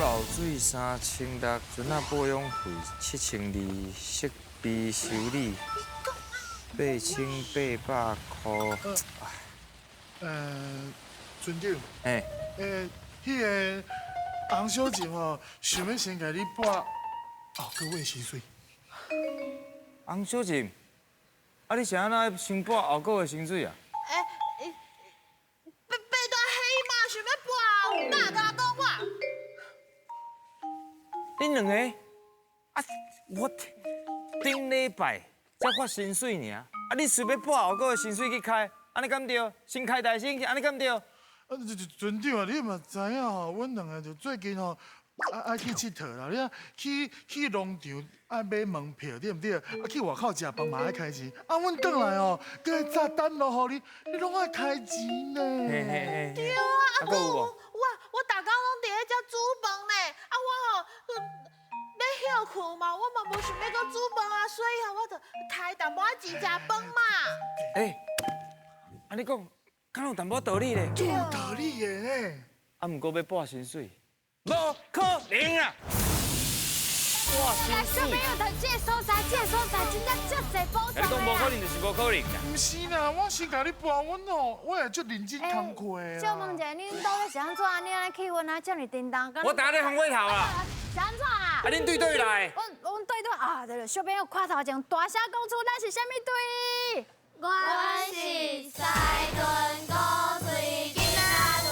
漏水3600，船仔保养费7200，设备修理8800箍。村长，哎，彼个洪小姐吼，想欲先共你拨后个月薪水。洪小姐，啊你是按怎先拨后个月薪水啊？哎，白白大黑嘛，想欲拨，哪敢讲我？恁两个啊，我顶礼拜才发薪水尔，啊你随欲拨后个月薪水去开，按呢敢对？先开代先，按呢敢对？啊，村长啊，你嘛知影吼，阮两个就最近吼，愛去𨑨迌啦，你啊去農場愛買門票，對毋對？啊去外口食飯嘛愛開錢，啊阮轉來吼，閣愛紮單落予你，你攏愛開錢呢。嘿嘿嘿。對啊，啊閣有無？我逐工攏佇咧遮煮飯呢，啊我吼欲歇睏嘛，我嘛無想欲閣煮飯啊，所以吼我就開淡薄仔錢食飯嘛。欸，按呢講，敢有淡薄道理咧？有道理的呢。啊，毋過欲撥薪水，無可能啊！哇，來，小朋友，這个所在，這个所在真正足濟寶藏。你講無可能就是無可能啦。毋是啦，我先共你撥，阮哦，我會足認真工課。借問一下，恁到底是按怎？你按呢氣氛啊，遮爾沉重？我等下咧翻火頭啦。是按怎啊？啊，恁對佗位來？阮對對啊，對了，小朋友看頭前大聲講出咱是啥物隊？阮是西屯古水囡仔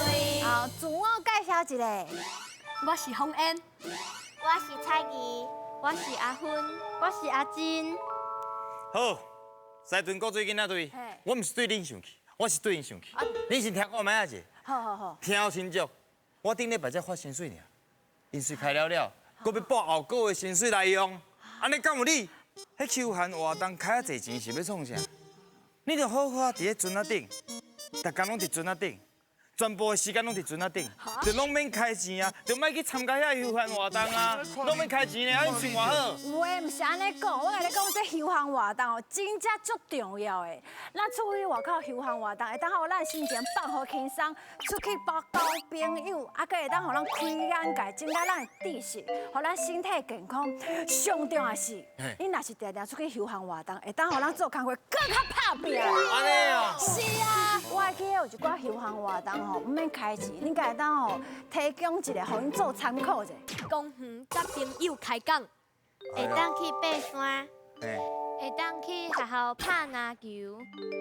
隊。好，自我介紹一下。我是洪恩，我是彩儀，我是阿芬，我是阿珍。好，西屯古水囡仔隊，我毋是對恁生氣，我是對𪜶生氣。恁先聽我麥仔者。好好好。聽清楚，我頂禮拜才發薪水爾，薪水開了了，閣欲撥後個月薪水來用，按呢敢有理？彼休閒活動開遐濟錢是欲創啥？你著好好仔佇咧船仔頂，逐工攏佇船仔頂，全部的時間攏佇船仔頂，就攏免開錢啊，就莫去參加遐休閒活動啊，攏免開錢呢，按呢算偌好。有的毋是按呢講，我共你講，這休閒活動哦，真正足重要的。咱出去外口休閒活動，會當予咱心情放予輕鬆，出去交朋友，啊，閣會當予咱開眼界，增加咱的知識，予咱身體健康。上重要是，你若是定定出去休閒活動，會當予咱做工課閣較拍拚。按呢哦。是啊，我會記得有一寡休閒活動吼，毋免開錢，恁敢會當吼提供一个，予𪜶做參考者。公園佮朋友開講，會當去爬山，會當去學校拍籃球，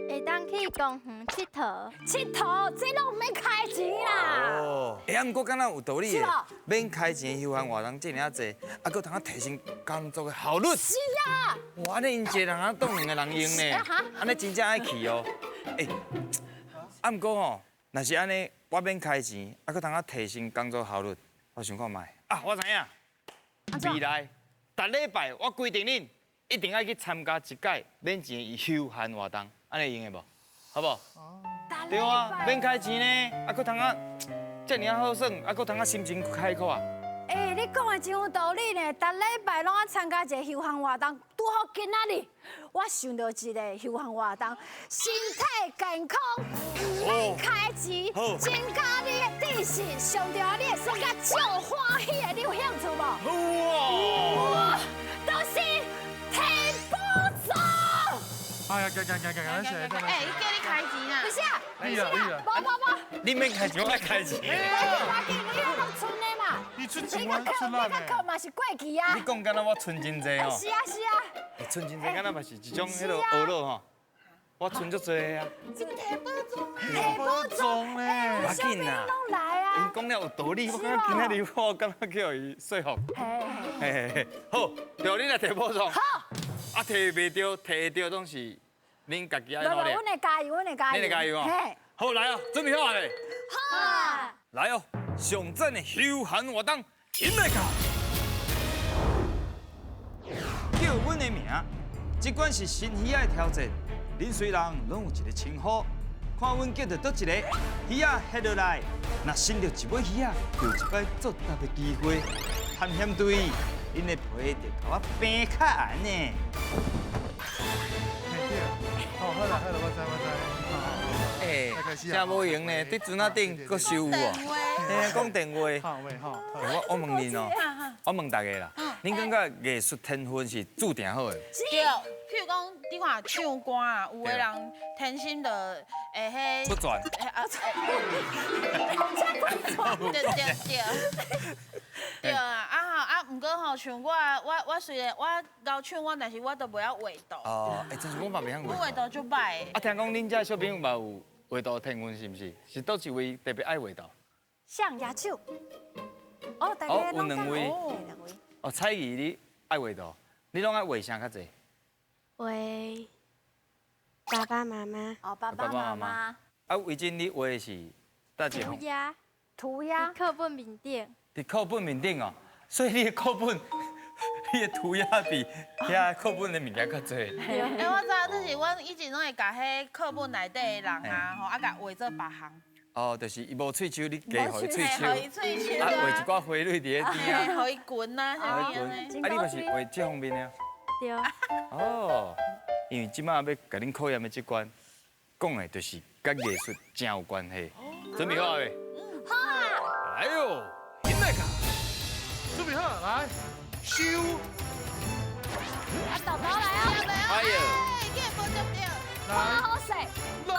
會當去公園𨑨迌。𨑨迌，這攏毋免開錢啦。哦，欸，啊，毋過敢若有道理的，免開錢休閒活動這爾濟，啊，閣通提升工作的效率。是啊。哇，按呢𪜶一个人啊當兩個人用呢，按呢真正愛去哦。欸，啊，毋過吼，若是按呢，我免開錢，啊，閣通提升工作效率，我想看覓。啊，我知影，未來逐禮拜我規定恁一定愛去參加一擺免錢的休閒活動，按呢會用的無？好無？對啊，免開錢呢，啊，閣通啊，遮爾好耍，啊，閣通啊心情開闊啊。欸，你講的真有道理呢，逐禮拜攏愛參加一个休閒活動，拄好今仔日我想著一个休閒活動，身體健康，毋免開錢，增加你的知識，上重要你會耍甲足歡喜的，你有興趣無？哇！就是提寶藏。哎呀，行行行行，咱先。欸，伊叫你開錢啊？不是啊，你啦你啦，無無無，你免開錢，我愛開錢。來緊來緊，你彼攏賰的嘛？你出錢，我出力。你較靠嘛是過去啊。你講敢若我賰真濟哦。是啊是啊。賰真濟，敢若嘛是一種彼个學樂吼。我賰足濟啊。這個提寶藏，提寶藏咧，無緊啦。攏來啊。𪜶講了有道理，我感覺今仔日我敢若叫伊說服。嘿嘿嘿，好，著你來提寶藏。好。啊，提袂著，提會著，攏是恁家己愛努力。阮會加油，阮會加油。恁會加油哦。好，來哦，準備好未？好。來哦，上讚的休閒活動，𪜶來到。叫阮的名，這款是新魚仔的挑戰。恁雖人攏有一個稱呼，看阮叫著佗一個魚仔翕落來，若伸著一尾魚仔，就有一擺作答的機會。探險隊，恁的皮就共我平較硬呢。好，好啦好啦，我知我知。欸，嘿，真無閒呢，佇船仔頂閣收有哦。嘿，講電話。我問恁哦，我問大家啦，恁感覺藝術天分是注定好的？對，譬如講，你看唱歌啊，有的人天生就會彼出轉。對對對。對啊，啊吼啊，毋過吼，像我，我雖然我𠢕唱我，但是我都袂曉畫圖。哦，欸，真是我嘛袂曉畫。我畫圖足歹的。啊，聽講恁遮小朋友嘛有畫圖天分是毋是？是佗一位特別愛畫圖？像舉手。哦，大家哦，有兩位。兩位。哦，彩儀你愛畫圖，你攏愛畫啥較濟？畫爸爸媽媽。哦，爸爸媽媽。啊，維珍你畫的是佗一塗鴉。塗鴉。課本面頂。佇課本面頂哦，所以你的課本，你的塗鴉比遐課本的物件較濟。欸，我知影，就是阮以前攏會共彼課本內底的人啊，吼，啊，共畫做別項。哦，就是伊無喙鬚，你加予伊喙鬚，啊，畫一寡花蕊佇咧邊啊，予伊裙啊，啥物按呢。啊，你嘛是畫這方面的？對。哦，因為這擺欲共恁考驗的這關，講的就是佮藝術真有關係。準備好未？好啊。來喲，進來卡。準備好，來，收。啊，豆豆來啊！哎呦，看好勢。落。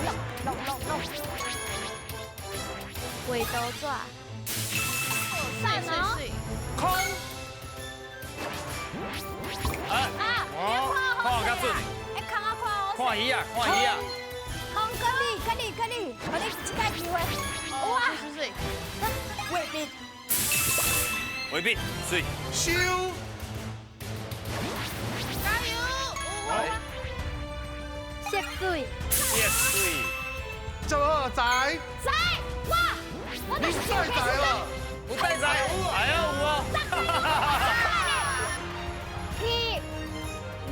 落落落落。畫圖紙。讚哦。空。啊！看較準。哎，空啊看好。看魚啊，看魚啊。空，給你，給你，給你，予你一擺機會。哇！水水。畫筆。畫筆，水。收。加油！色水。色水。就好，仔。仔，哇！你帶仔了。有帶仔，有，哎呀有哦。去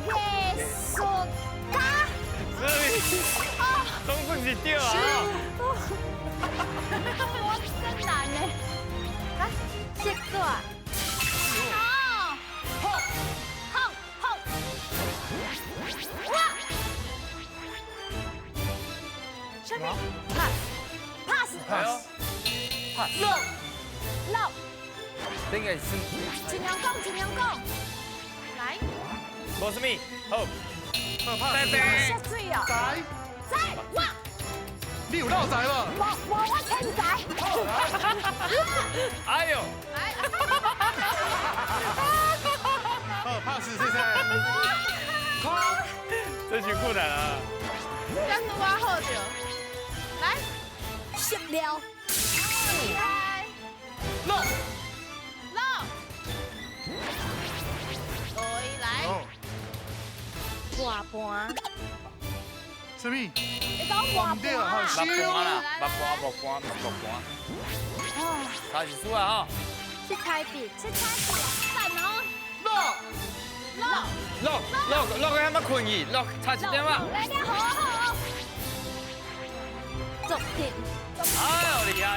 藝術家。總算是對啊。我真難呢。色紙。哦。好，好，好。哇！什麼？pass。 pass。 pass。落。落。這個是。盡量講，盡量講。來。無什麼，好。色水哦。仔。仔，哇！你有落仔無？無無，我天才。哎呦！來。好，pass，謝謝。空。這是困難啊。這是我好著。來。色料。來。落。落。來來。磨盤。什麼？你講磨盤啊？木盤啦，木盤木盤，毋是木盤。差一輸啊吼！七彩筆，七彩筆，讚哦！落落落落落個遐麼困去，落差一點啊！來了，好好。作品。哎呦，厲害！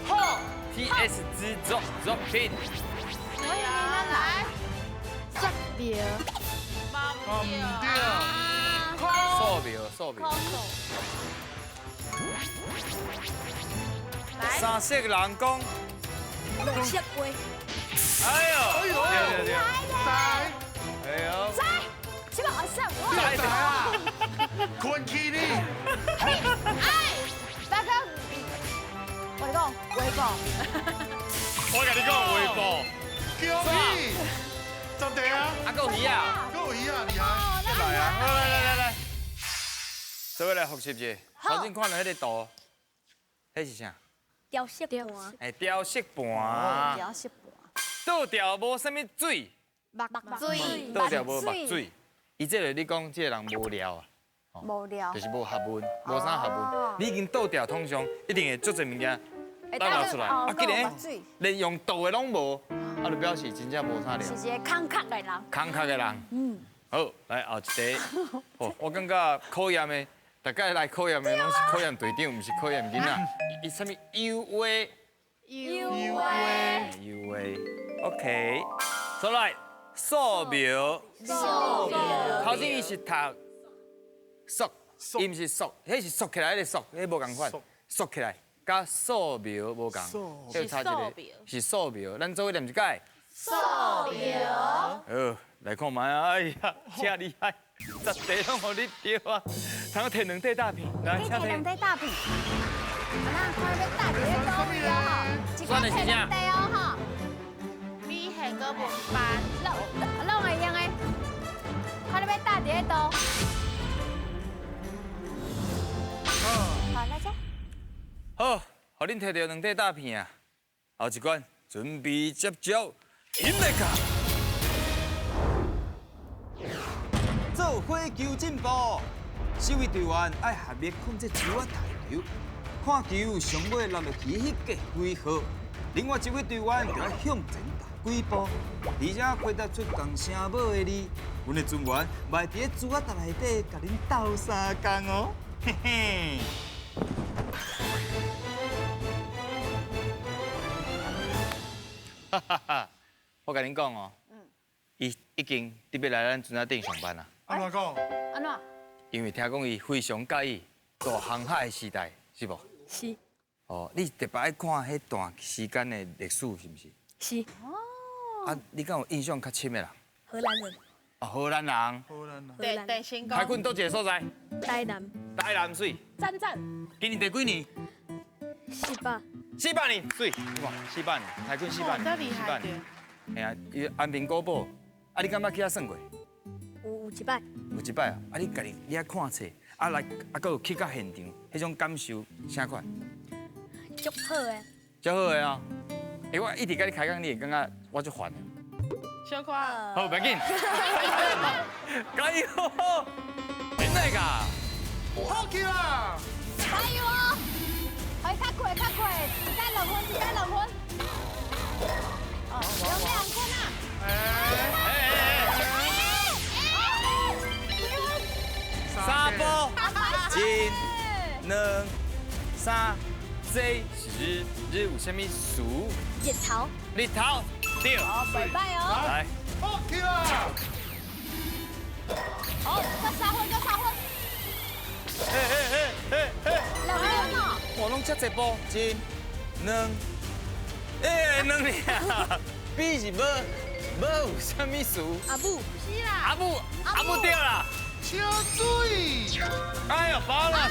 好。 T S 制作作品。來來。素描。唔對。素描，素描。三色人講。綠色畫。哎呦！哎呦！對對對。仔。哎呦。仔，什麼色？仔仔啊！困起你。哎，大哥，我講，畫布。我共你講，畫布。恭喜！十題啊！啊，夠魚啊！夠魚啊！厲害！來啊！來來來來，做伙來複習一下。頭先看到彼個圖，彼是啥？調色盤。哎，調色盤。調色盤。倒掉無啥物水。目水。倒掉無目水。伊這個你講，這個人無聊啊。無聊。就是無學問，無啥學問。你已經倒掉，通常一定會足濟物件倒流出來。啊，竟然連用倒的攏無，啊，就表示真正無啥料。是一個空殼的人。空殼的人。嗯。好，來後一題。哦，我感覺考驗的，大概來考驗的攏是考驗隊長，毋是考驗囡仔。伊啥物優惠？優惠。優惠。OK。再來素描。素描。頭先伊是讀素伊毋是缩，彼是缩起来的缩，彼无仝款，缩起来，佮素描无仝，是素描，是素描，咱做伙念一摆。素描。好，来看覓啊！哎呀，真厉害，十题拢予你对啊！通摕两块大片，来，请摕两块大片。咱看欲搭伫咧佗位哦吼，一个摕两块哦吼。米线阁文班，拢会用的。看你欲搭伫咧佗。好，来这。好，予恁摕著两块大片啊！后一关准备接招，引来卡。做火球进步，四位队员爱合力控制球仔台球，看球上尾落落去彼个几号，另外一位队员就爱向前踏几步，而且回答出仝声母的字，阮的船员嘛会伫咧珠仔台内底共恁斗相共哦，嘿嘿。哈哈哈，我共恁讲哦，伊已经特别来咱船仔顶上班啦。按怎讲？按怎？因为听讲伊非常佮意大航海的时代，是无？是。哦，你特别爱看彼段时间的历史，是毋是？是。哦。啊，你敢有印象较深的啦？荷兰人。哦，荷兰人。荷兰人。对对，先讲。开垦佗一个所在？台南。台南媠。赞赞。今年第几年？400。400年，媠。哇，400年，开垦400年。这厉害。嘿啊，伊安平古堡，啊，你敢捌去遐耍过？有一摆。有一摆啊！啊，你家己你爱看册，啊来，啊，阁有去到现场，彼种感受啥款？足好的。足好的啊！欸，我一直佮你开讲，你会感觉我足烦的。小可。好，不要紧。加油！真的噶？好起啦！加油哦！可以较快，较快，一盖2分，一盖2分。哦，2分啊！三步，一、两、三，这是日日有啥物事？日头。日头，对。好，拜拜哦。来。好起啦！好，阁3分，阁3分。嘿嘿嘿嘿嘿。2分哦。我拢这济步，一、两，欸，两尔。B 是无，无有啥物事？阿母。是啦。阿母，阿母对啦。清水。哎呦，发了！哎，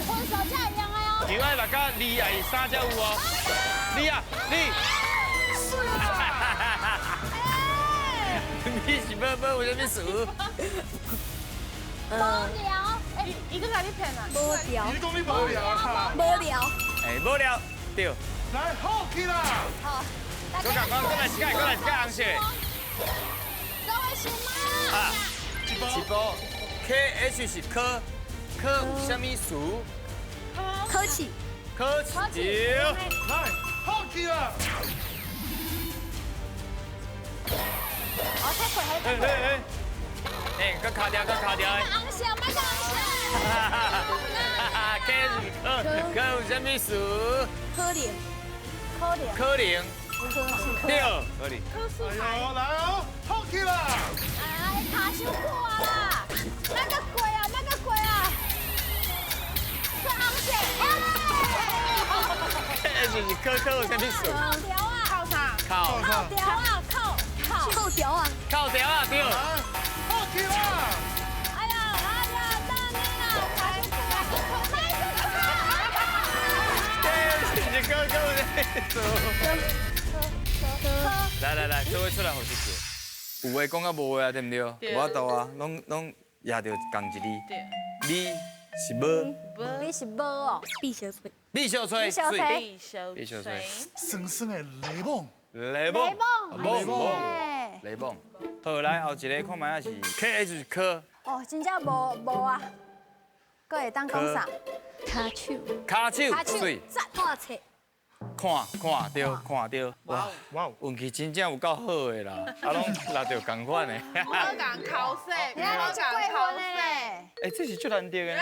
分数才会用的哦。球爱落到2啊，3才有哦。2啊，2。你是无无有啥物事？无聊。哎，伊阁共你骗啊？无聊。你讲你无聊啊？无聊。哎，无聊，对。来，好起啦！好。阁讲，阁来一盖，阁来一盖红色。各位是吗？啊，一步，K H 是科，科有啥物事？科试。科试。来，好起啦！哦，太快，太快。哎，阁卡掉，阁卡掉。红色，莫讲红色。 K 是科，科有啥物事？可能。可能。可能。对，可能。哎呦，来哦，好起啦！哎，卡伤久啊啦，莫阁过啊，莫阁过啊，出红色。哎，是科科有啥物事？靠条啊！靠啥？靠靠条啊！靠靠靠条啊！靠条啊！对。好起啦！哎呀哎呀，等你啦，卡伤久啊！对，是科科有啥物事？来来来，做伙出来予识字。有话讲甲无话啊，对毋对？无法度啊，拢压著仝一字。对。你是无。你是无哦。必小吹。必小吹。必小吹。必小吹。酸酸的雷梦。雷梦。雷梦。雷梦。好，来后一个看觅仔是 K H 科。哦，真正无无啊。阁会当讲啥？跤手。跤手。跤手。看册。看看著看著，哇哇，运气真正有够好的啦，啊拢落著仝款的。无共考试，无共考试。欸，这是足难得的呢。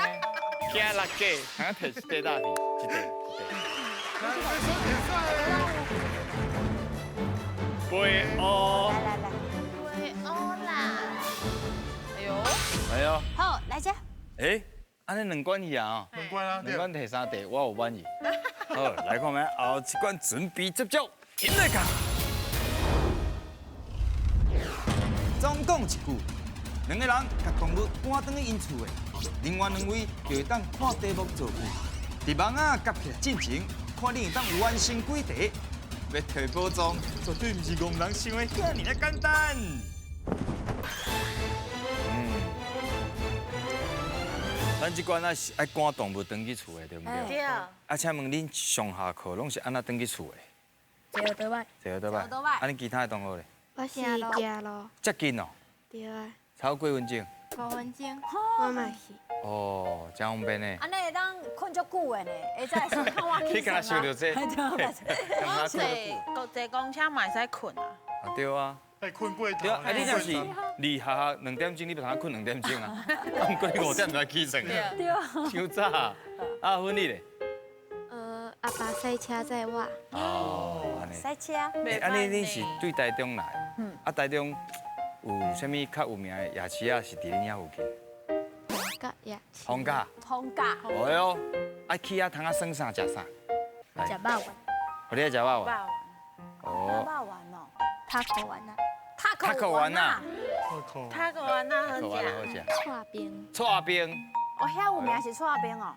惊六个，通摕一块大片，一块一块。飞乌。来来来。飞乌啦。哎呦。哎呦。好，来。來遮。欸，按呢兩關去啊？兩關啊，兩關提三題，我有滿意。好，來看覓，後一關準備接招，引來講。總共一句，兩个人共動物趕轉去𪜶厝的，另外兩位就會當看題目造句。佇網仔夾起來進前，看你會當完成幾題。欲提寶藏，絕對毋是戇人想的遐爾仔簡單。咱這關啊是愛趕動物轉去厝的，對毋對？對。啊，請問恁上下課攏是按怎轉去厝的？坐倒擺。坐倒擺。倒擺。啊，恁其他的同學咧？我是行路。遮近哦。對啊。超幾分鐘？五分鐘。我嘛是。哦，真方便呢。按呢會當睏足久的呢，下早時較晚起你敢若想著這？我坐坐公車嘛會使睏啊。啊對啊。會睏過頭。對啊，啊你若是離學校2點鐘，你就通睏2點鐘啊。啊，毋過你5點才起床。對啊。傷早。啊，芬你咧？阿爸賽車載我。哦，按呢。賽車。欸，按呢恁是對台中來？嗯。啊，台中有啥物較有名的夜市啊？是佇恁遐附近？逢甲夜市。逢甲。逢甲。哦喲，啊去遐通啊耍啥食啥？食肉丸。哦，你愛食肉丸？哦。肉丸哦。塔可丸啊。塔可丸啊。塔可丸啊，好食。剉冰。剉冰。哦，遐有名是剉冰哦。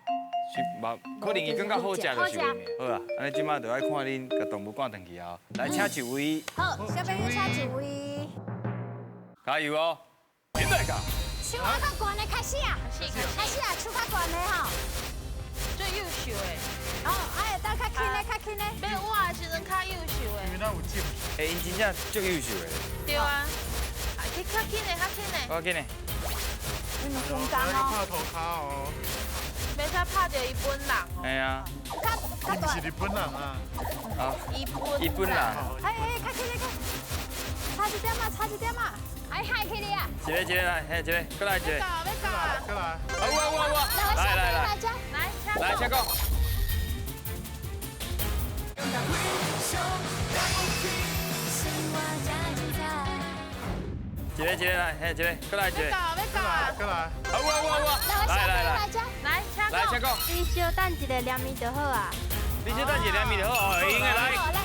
是無，可能伊感覺好食就是有名。好啊，按呢這擺就愛看恁共動物趕轉去啊。來，請一位。好，小朋友請一位。加油哦！現在講。手較懸的開始啊！開始啊！手較懸的吼。最優秀的。哦，哎，等較輕的，較輕的。欲我的時陣較優秀的。因為咱有證。欸，𪜶真正足優秀的。對啊。去較緊的，較緊的。較緊的。你們分工哦。拍塗跤哦。袂使拍著伊本人哦。系啊。伊是日本人啊。啊。伊本人。哎哎，較緊的，差一點啊，差一點啊。哎，害起你啊！一個一個來，嘿，一個，閣來一個。欲到，欲到啊！閣來。好啊，好啊，來來來。來，來，請講。一個一個來，嘿，一個，閣來一個。欲到，欲到啊！閣來。好啊，好啊，來來來。來，來，請講。你小等一下，連麵就好啊。你小等一下，連麵就好哦，會用的來，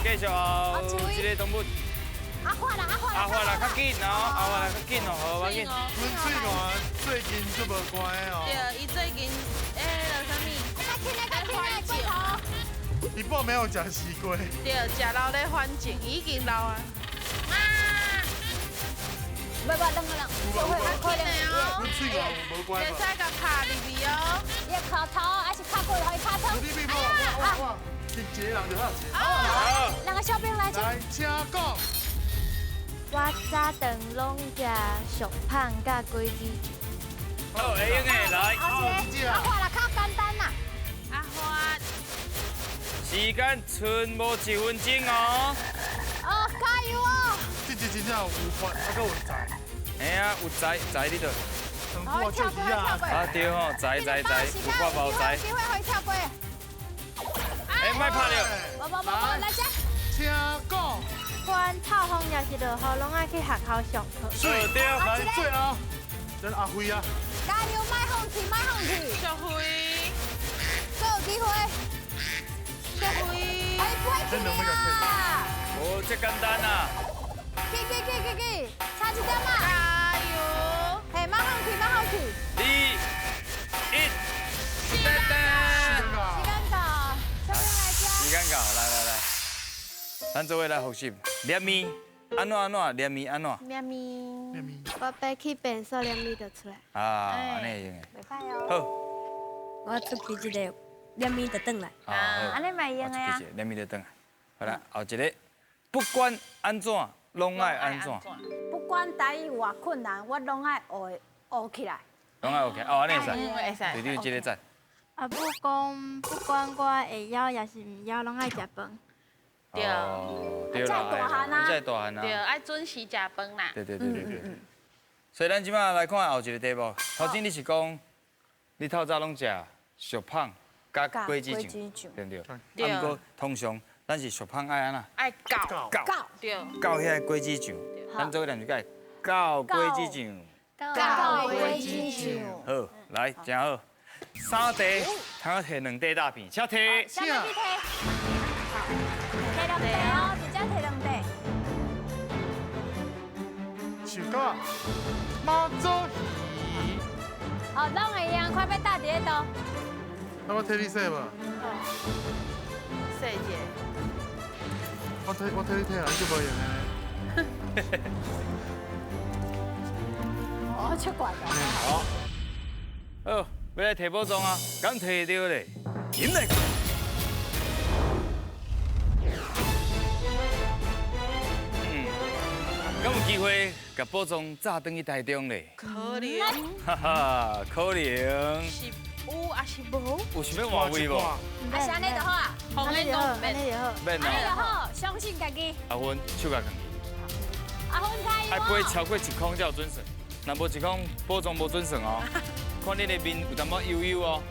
繼續哦，這個動物。阿發啦，阿發啦，阿發啦，較緊哦，阿發啦，較緊哦，好，較緊。阮翠娥最近足無乖哦。對，伊最近欸，那个啥物？較緊的，較緊的，過頭。伊某沒有食西瓜。對，食老咧反正已經老啊。啊！不不，兩個人，做伙較可能。阮翠娥無乖。袂使共拍入去哦。伊尻頭還是拍過去，予伊拍疼。哇哇！一個人就好。好。兩個小兵來。來，請講。我早頓攏食俗麭佮果子醬。好，會用的來。阿發啦，較簡單啦。阿發。時間賰無1分鐘哦。哦，加油哦！這隻真正有法，還閣有才。嘿啊，有才才你就。好，跳過，跳過。啊對吼，才才才，有法無才。機會可以跳過。哎，莫拍著。無無無無，來這。請講。阮透風抑是落雨，攏愛去學校上課。對，來最後，咱阿輝啊。加油，莫放棄，莫放棄。小輝。閣有機會。小輝。哎，不會去啊。哦，這簡單啊。去去去去去，差一點啊。加油。嘿，莫放棄，莫放棄。2、1，時間到。時間到，小朋友來遮。時間到，來來來。咱做伙來複習，連麵按怎按怎，連麵按怎？連麵。連麵。我欲去便所，連麵就出來。啊，按呢會用的。袂歹哦。好。我出去一个，連麵就轉來。啊，按呢嘛會用的啊。連麵就轉來。好啦，後一个，不管按怎，攏愛按怎。不管台語偌困難，我攏愛學學起來。攏愛學起來，哦，按呢會使。會使。隊長這个讚。阿母講，不管我會枵抑是毋枵，攏愛食飯。對，對啦，才大漢啊，才大漢啊，對，愛準時食飯啦。對對對對對。所以咱這擺來看後一個題目。頭先你是講，你透早攏食俗麭佮果子醬，對毋對？對。啊，毋過通常咱是俗麭愛按怎？愛攪攪對。攪遐果子醬，咱做伙念一擺，攪果子醬。到尾真上。好，来，真好。三块，通啊提两块大片，请提。请去提。好，提两块哦，直接提两块。手甲妈祖鱼。哦，拢会用，快欲搭伫咧度。那我替你洗无？洗者。我替你提啊，你就无用的。哦，出怪了。好。好，欲来提宝藏啊？敢提著咧？进来。嗯，敢有机会共宝藏炸转去台中咧？可能。哈哈，可能。是有还是无？有想欲换位无？啊，是按呢就好啊。按呢就好，按呢就好。免按呢就好，相信家己。阿芬，手共囥起。阿芬加油。爱飞超过1空才有准算，若无1空，宝藏无准算哦。看你的面有淡薄悠悠哦，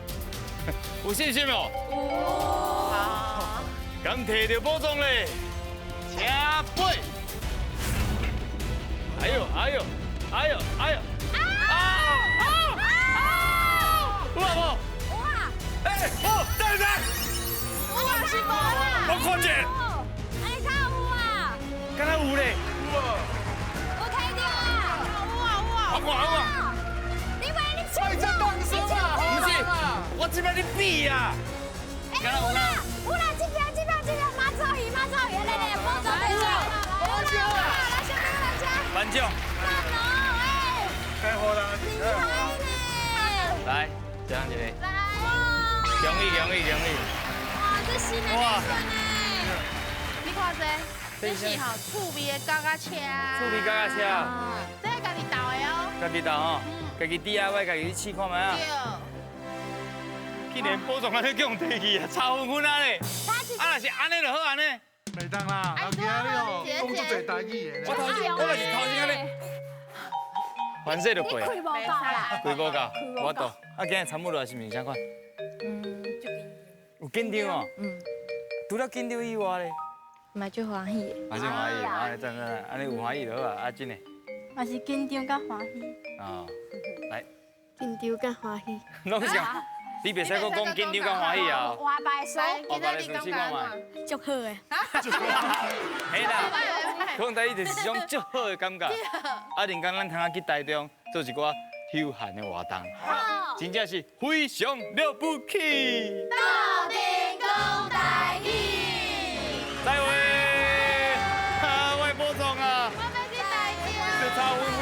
有信心无？有。好。敢提著宝藏咧？请飞。哎呦哎呦哎呦哎呦！啊啊啊！有啊无？有啊。哎，哦，等等。有啊是无啦？我看者。哎，敢有啊？敢若有咧？有啊。有提著啊？有啊有啊。我看有啊。你袂你笑死啊！不是，我这摆咧比啊。哎，有啦有啦，这边这边这边妈祖鱼妈祖鱼，来来，宝藏提出来。有啦，来小朋友来吃。颁奖。赞哦，哎。太好啦！厉害呢。来，这样一个。来。恭喜恭喜恭喜！哇，这新的内孙呢？你看这，这是吼趣味的角仔车。趣味角仔车。这家己斗的哦。家己斗吼，家己 DIY，家己去试看觅啊。对。竟然宝藏按呢叫人提去啊，差分分啊咧！啊，若是按呢就好按呢。袂当啦，人今日哦讲足济台语的。我头先，我嘛是头先按呢。反正就过。你开无够啦。开无够，我懂。啊，今日参谋落来是毋是啥款？嗯，足紧张。有紧张哦。嗯。除了紧张以外咧？嘛足欢喜。嘛足欢喜，啊，赞赞，按呢有欢喜就好啊，啊真的。嘛是紧张佮欢喜。哦，来。紧张佮欢喜。拢是。你袂使阁讲紧张佮欢喜啊！换白水，换白水试看觅。足好的。嘿啦，讲台语就是一种足好的感觉。啊，另讲咱通仔去台中做一寡休闲的活动，真正是非常了不起。斗阵讲台语。再会。啊，我的宝藏啊！我欲去台中。这差分分